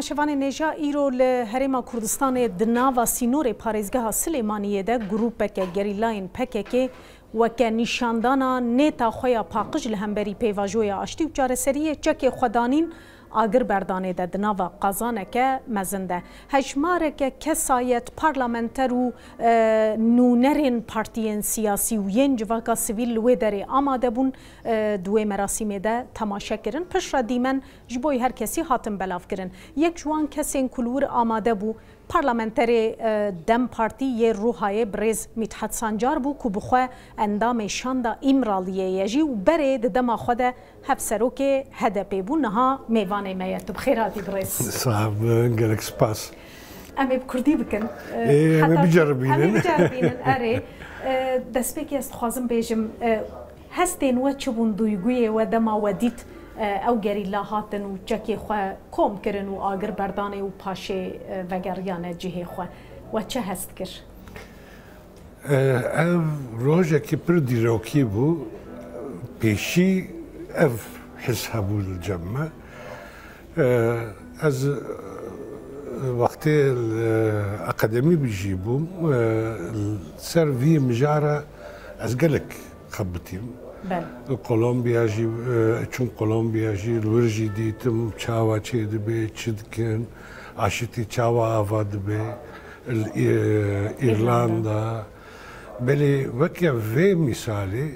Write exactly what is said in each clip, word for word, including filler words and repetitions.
Şevanê Nêja, îro li Herêma Kurdistanê di nava sînorê parêzgeha Silêmaniyê de grûpeke gerîlayên P K K weke nîşandana nêta xwe ya paqij li hemberî pêvajoya aştî û çareseriyê çekê xwe danîn agir berdanê de di nava qazaneke mezin de. Hejmareke kesayet, parlamenter û, e, nûnerên partiyên siyasî û yên civaka sivîl li wê derê amade bûn, e, di wê merasîmê de temaşe kirin. Piştre dîmen ji bo her kesî hatin belavkirin. Yek ji wan kesên ku li wir amade bû, parlamenterê, e, DEM Partî yê Rûhayê birêz Mîthet Sancar bû ku bi xwe endamê Şanda Îmraliyê ye jî û berê di dema xwe de hevserokê H D P bû. Niha mêvanê me ye. Tu bi xêr hatî birêz. Sax bin, gelek spas. Em ê bi kurdî bikin. E, Ê, em ê heta biceribînin. Em ê biceribînin, erê. E, destpêkê ez dixwazim bêjim, e, Hestên we çi bûn, duyguyê we dema we dît, e, ew gerîla hatin û çekê xwe kom kirin û agir berdanê û paşê, e, vegeriyane cihê xwe? We çi hest kir? E, ev rojekî pir dîrokî bû. Pêşî ev his hebû li cem me. E, ez, e, wextê li akademî jî bûm, e, li ser vî mijara ez gelek xebitîm. Belê. Kolombiya jî, e, çûm Kolombiya jî, li wir jî dîtim çawa çêdibe, çi dikin, aşitî çawa ava dibe, li, e, Îrlanda. Îrlanda. Belê weke vê mîsalê,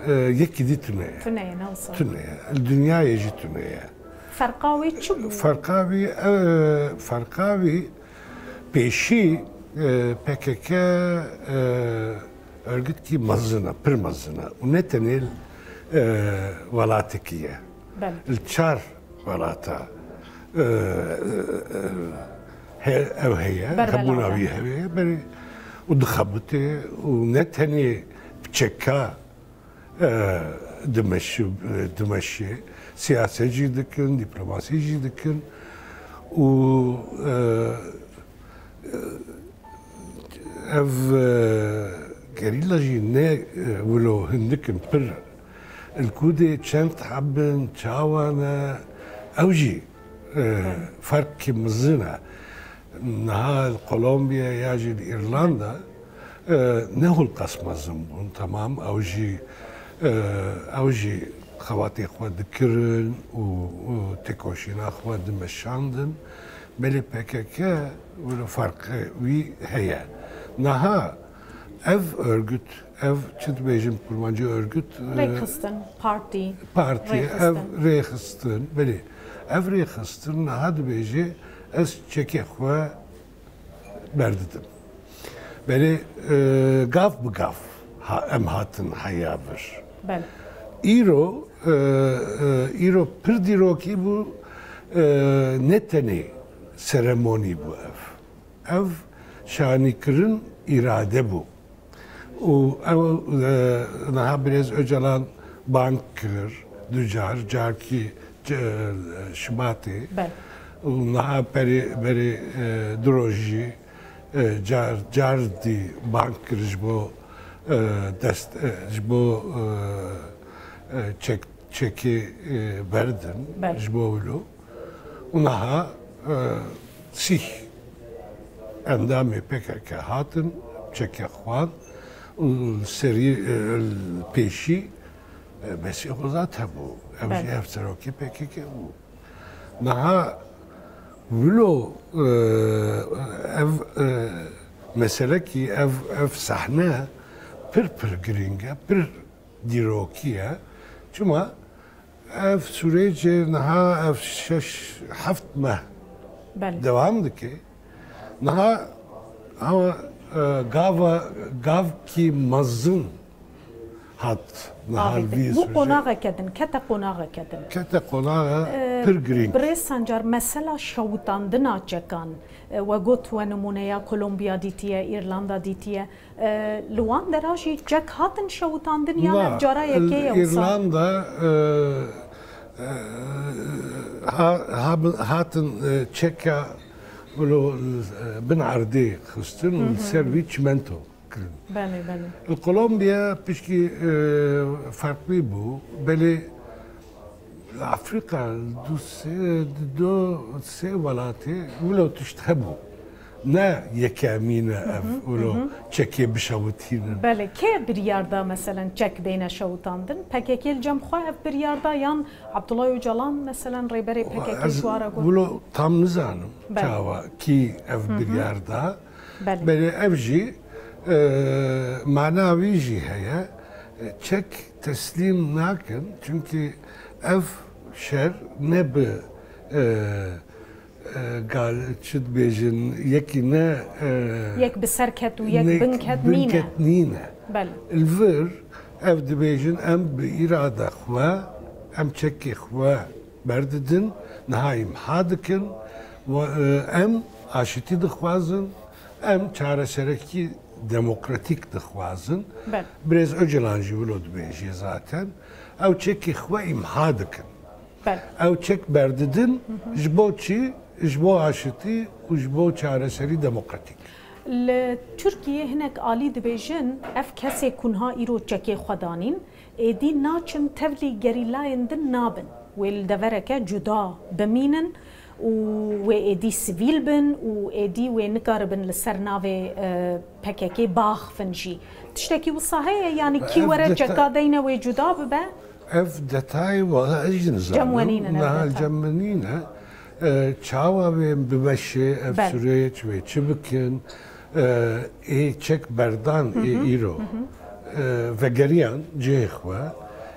e, yekî dî tune ye. Tune ye, ne wisa? Tune ye. Li dinyayê jî tune ye. Ferqa wê çi bû? Ferqa wî, e, ferqa wî pêşî, e, P K K, e, örgütkî mezin e, pir mezin e. Û ne tenê li, e, welatekî ye. Belê. Li çar welata, e, e, e, he-, ev heye, Ber hebûna belata. Wî heye, berê û dixebite û ne tenê bi çeka, e, dimeşi-, e, dimeşe, siyaset jî dikin, dîplomasî jî dikin û, e, e, Ev, e, gerîla jî ne, e, wilo hindik in, pir. Li ku dê çend heb in, çawa ne, ew jî, e, ferqkî mezin e. Niha li Kolombiya ya jî li Îrlanda, e, ne holqas mezin bûn, temam, ew jî, e, ew jî xebatê xwe dikirin û, û têkoşîna xwe dimeşandin. Belê P K K wilo ferqê wî heye. Niha ev örgüt, ev çi dibêjin kurmancî örgüt, e, Rêxistin, partî. Partî, ev Rêxistin. Rêxistin, belê. Ev rêxistin niha dibêje ez çekê xwe berdidim. Belê, e, gav bi gav ha, em hatin heya vir. Belê. Îro, e, e, îro pir dîrokî bû, e, ne tenê seremonî bû ev. Ev şanîkirin îrade bû. Û ew, e, niha birêz Ocalan bang kir, du car, carkî, e, Şibatê. Belê. Û niha perê, berê, e, du rojî, e, car, car dî bang kir ji bo, e, dest, e, ji bo, e, e, çek, çekê, e, berdin, Belê. Ji bo wilo. Û niha, e, sîh endamê P K K hatin, çekê xwan û li serî, e, li pêşî, e, Mesîh Xwezat hebû. Ev jî Belê. Hevserokê P K K bû. Niha wilo, e, ev, e, meselekî, ev, ev sahne pir, pir girîng e, pir dîrokî ye. Çima ev sûrecê niha ev şeş heft meh Belê. Dewam dike. Niha ama, e, gava, gavkî mezin hat niha Avêtin. Vî Bû sûrecê. Qonaxeke din, kete qonaxeke din. Kete qonaxa E, pir girîng. Birêz Sancar, mesela şewitandina çekan, e, we got we nimûneya Kolombiya dîtiye, Îrlanda dîtiye. E, li wan dera jî çek hatin şewitandin yan Na, ev cara yekê ye wisa? Îrlanda, e, e, ha, ha, hatin, e, çeka wilo, e, bin erdê xistin û li ser vî çimento kirin. Belê, belê. Li Kolombiya pişkî, e, ferqlî bû. Belê Afrîka du sê, du sê welatê wilo tişt hebû. Ne yekemîn e ev wilo çekê bişewitînin. Belê, kê biryar da, meselen, çek bêne şewitandin? P K K li cem xwe ev biryar da, yan Abdullah Ocalan, meselen, rêberê P K K ji wa re got? Wilo tam nizanim çawa kî ev biryar da. Belê. Belê ev jî, e, mana wî jî heye. Çek teslîm nakin, çunkî ev şer ne bi, e, e, gal-, çi dibêjin, yekî ne, e, Yek bi ser ket û yek ne bin ket bin nîne. Ket nîne. Belê. Li vir ev dibêjin, em bi îrada xwe, em çekê xwe berdidin, niha îmha dikin, we, e, em aşitî dixwazin, em çareserekî demokratîk dixwazin. Belê. Birêz Ocalan jî wilo dibêjê zaten. Ew çekê xwe îmha dikin. Belê. Ew çek berdidin, ji bo çi? Ji bo aşitî û ji bo çareserî demokratîk. Li Tirkiyê hinek alî dibêjin, ev kesê ku niha îro çekê xwe danîn, êdî naçin tevlî gerîlayên din nabin. Wê li devereke cuda bimînin û wê êdî sivîl bin û êdî wê nikaribin li ser navê, e, P K K biaxivin jî. Tiştekî wisa heye? Yanî kî were çeka deyne wê cuda bibe? Ev detayê wala ez jî nizanim. Cem we nîne, ev detay. Niha cem min nîne. E, çawa wê bimeşê ev Belê. Süreç, wê çi bikin? E, ê çek berdan ê îro, e, vegeriyan cihê xwe.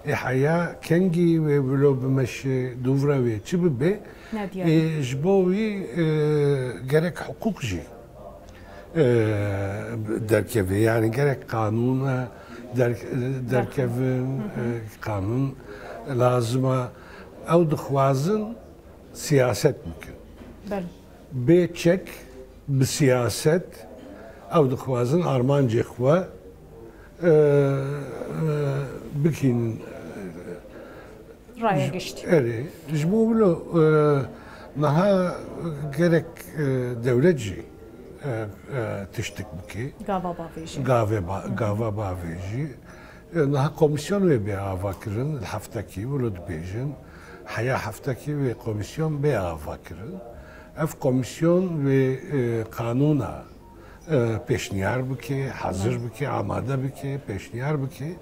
Ê heya kengî wê wilo bimeşê, dûvra wê çi bibe? Ne diyar. Ê ji bo wî, e, gerek hiqûq jî, e, derkeve. Yani gerek qanûna der-, derkevin, e, qanûn lazim e. Ew dixwazin siyaset bikin. Belê. Bê çek, bi siyaset, ew dixwazin armancê xwe, e, e, bikînin. Raya giştî. Erê, ji bo wilo, e, niha gerek, e, dewlet jî, e, e, tiştik bike. Gava bavêje. Gave ba-, gava bavêjî. E, niha komîsyon wê bê ava kirin, li heftekî wilo dibêjin. Heya heftekî wê komîsyon bê ava kirin. Ev komîsyon wê, e, qanûna, e, pêşniyar bike, hazir bike, amade bike, pêşniyar bike.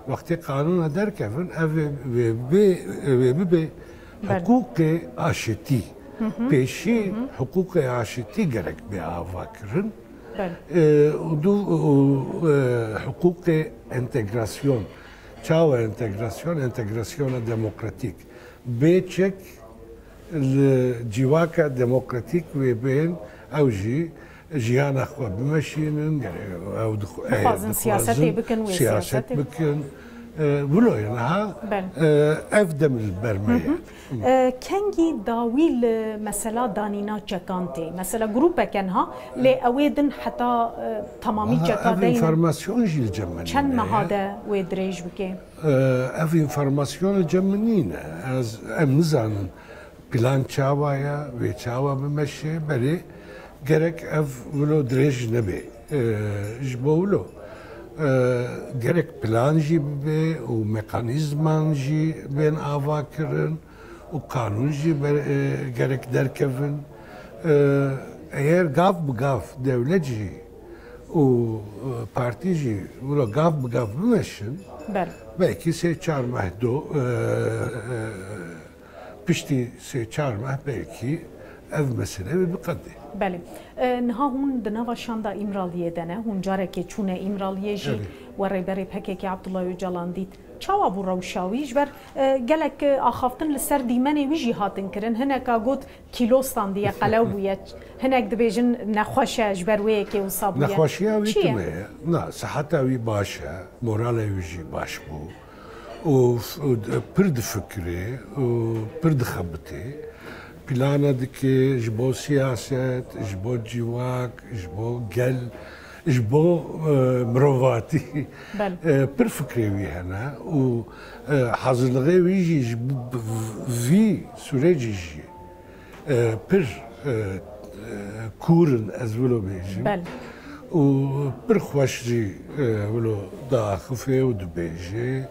Wextê qanûna derkevin, ev wê, wê bê, wê bibe Belê. Hiqûqê aşitî. Pêşî hiqûqê aşitî gerek bê ava kirin. Belê. E, û du, û, e, hiqûqê entegrasyon. Çawa entegrasyon? Entegrasyona demokratîk. Bê çek li civaka demokratîk wê bên, ew jî jiyana xwe bimeşînin, yani ew dixw-, e, Dixwazin dixwazin siyasetê bikin, wê siyaset siyasetê bikin. E, wilo ye niha, Belê. E, ev dem li ber me ye. E, kengî dawî li mesela danîna çekan tê? Mesela grûpeke niha, lê ew ê din heta, e, temamî Aha, çeka ev deyne. Înformasyon jî li cem min Çend nîne meha ye. De wê dirêj bike? E, ev înformasyon li cem min nîne. Ez, em nizanin plan çawa ye, wê çawa bimeşe, belê gerek ev wilo dirêj nebe. E, ji bo wilo, e, gerek plan jî bibe û mekanîzman jî bên ava kirin û qanûn jî be-, e, gerek derkevin. E, eger gav bi gav dewlet jî û, e, partî jî wilo gav bi gav bimeşin, Belê. Belkî sê çar meh do, e, e, piştî sê çar meh belkî ev mesele wê biqedê. Belê. E, niha hûn di nava şanda Îmraliyê de ne, hûn carekê çûne Îmraliyê jî Erê. We rêberê P K K Abdullah Ocalan dît. Çawa bû rewşa wî? Ji ber, e, gelek, e, axaftin li ser dîmenê wî jî hatin kirin. Hineka got kîlo standiye, qelew bûye. Hinek dibêjin nexweş e, ji ber wê yekê wisa bûye. Nexweşiya wî Çi ye? Tune ye. Na, siheta wî baş e, morala wî jî baş bû. Û f-, û d-, pir difikirê û pir dixebitê. Plana dike ji bo siyaset, ji bo civak, ji bo gel, ji bo, e, mirovatî. Belê. E, pir fikrê wî hene û, e, hazirlixê wî jî ji b-, b-, vî sürecî jî, e, pir, e, e, kûr in, ez wilo bêjim. Belê. Û pir xweş jî, e, wilo diaxife û dibêje.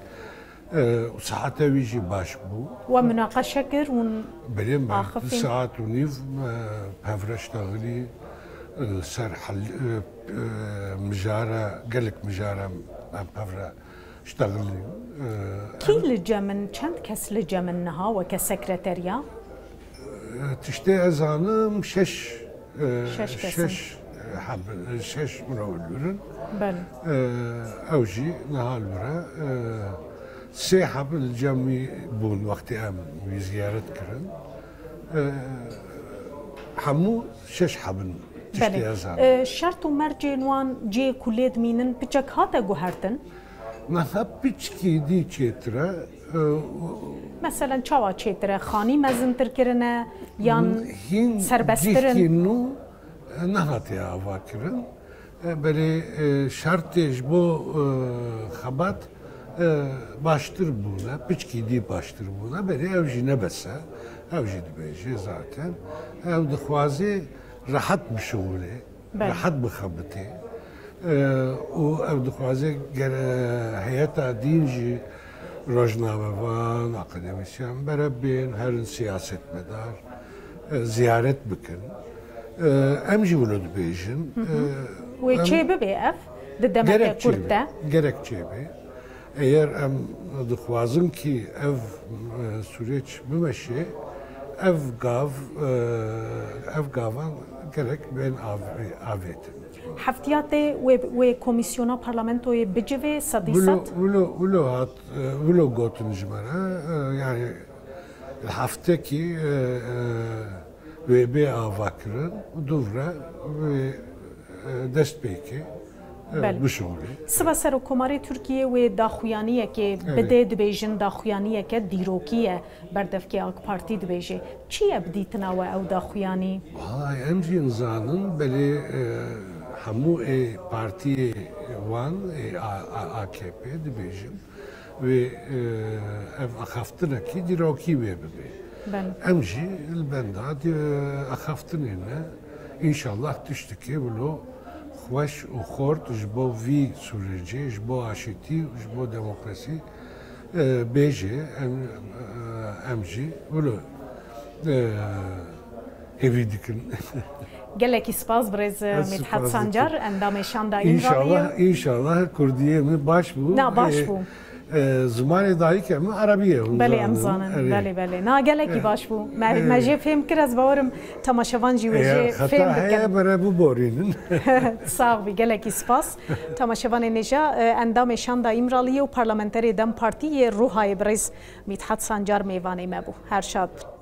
E, û saete wî jî baş bû. We munaqeşe kir hûn Belê me, axifîn. Saet û nîv me pevre ştexilî, e, ser hel, e, e, mijara, gelek mijara me pevre ştexilî. E, Kî li cem in, çend kes li cem in niha weke sekreteriya? Tiştê ez zanim şeş, e, Şeş kes in. şeş, e, heb, şeş mirovîr in. Belê. E, ew jî niha li vir e. E, sê heb li cem wî bûn wextê em wî ziyaret kirin. E, hemû şeş heb in tiştê Belê. ez zanim. E, şert û mercên wan cihê ku lê dimînin piçek hate guhertin? Niha piçkî dî çêtir e. E, Meselen çawa çêtir e? Xanî mezintir kirine yan Hîn serbesttir in? Cihkî nû, e, nehatiye avakirin. E, belê, e, şertê ji bo, e, xebat, e, baştir bûne, piçkî dî baştir bûne. Belê ew jî nebes e. Ew jî dibêje zaten. Ew dixwaze rehet bişuxulê, Belê. rehet bixebitê. E, û ew dixwaze gere heyeta dîn jî rojnamevan, akademîsyen bere bên, herin siyasetmedar, e, ziyaret bikin. E, em jî wilo dibêjin. E, Wê em- çê bibe ev di demeke Gerek kurt de? Çêbe. Gerek çêbe. Eger em dixwazin ki ev, e, süreç bimeşe, ev gav, e, ev gavan gerek bên av-, avêtin. Heftiya tê wê, wê komîsyona parlamentoyê bicivê sedî Wilo, sed? wilo, wilo hat, e, wilo gotin ji me re, e, yani li heftekî, e, e, wê bê avakirin û dûvre wê, e, dest pê ke, e, Belê. bişuxulê. Sibe Serokkomarê Tirkiyê wê daxuyaniyekê Evet. bidê, dibêjin daxuyaniyeke dîrokî ye, berdevkê AK Partî dibêje. Çi ye bi dîtina we ew daxuyanî? Vay, em jî nizanin, belê, e, hemû ê partiyê wan, ê A-, A-, A K P dibêjin. Wê, e, ev axaftinekî dîrokî wê bibe. Ben. Em jî li benda di-, axaftinê ne. Înşallah tiştekê wilo xweş û xort ji bo vî sürecê, ji bo aşîtî û ji bo demokrasî, e, bêje. Em, e, em jî wilo, e, hêvî dikin. Gelekî spas birêz Ez Midhat spas Sancar, dikim. endamê Şanda Îmraliyê. Înşallah, înşallah kurdiyê min baş bû. Na, baş Ê, bû. e, zimanê dayikê min erebî ye, hûn Belê, em zanin. zanin. Erê. Belê, belê. Na, gelekî E, baş bû. Me, e, me jê fêm kir, ez bawerim temaşevan jî wê Eger jê xeta fêm heye, bikin. bere biborînin. Sax bî, gelekî spas. Temaşevanê nêja, e, endamê Şanda Îmraliyê û parlamenterê DEM Partî yê Ruhayê birêz Midhat Sancar mêvanê me bû. Her şad bin.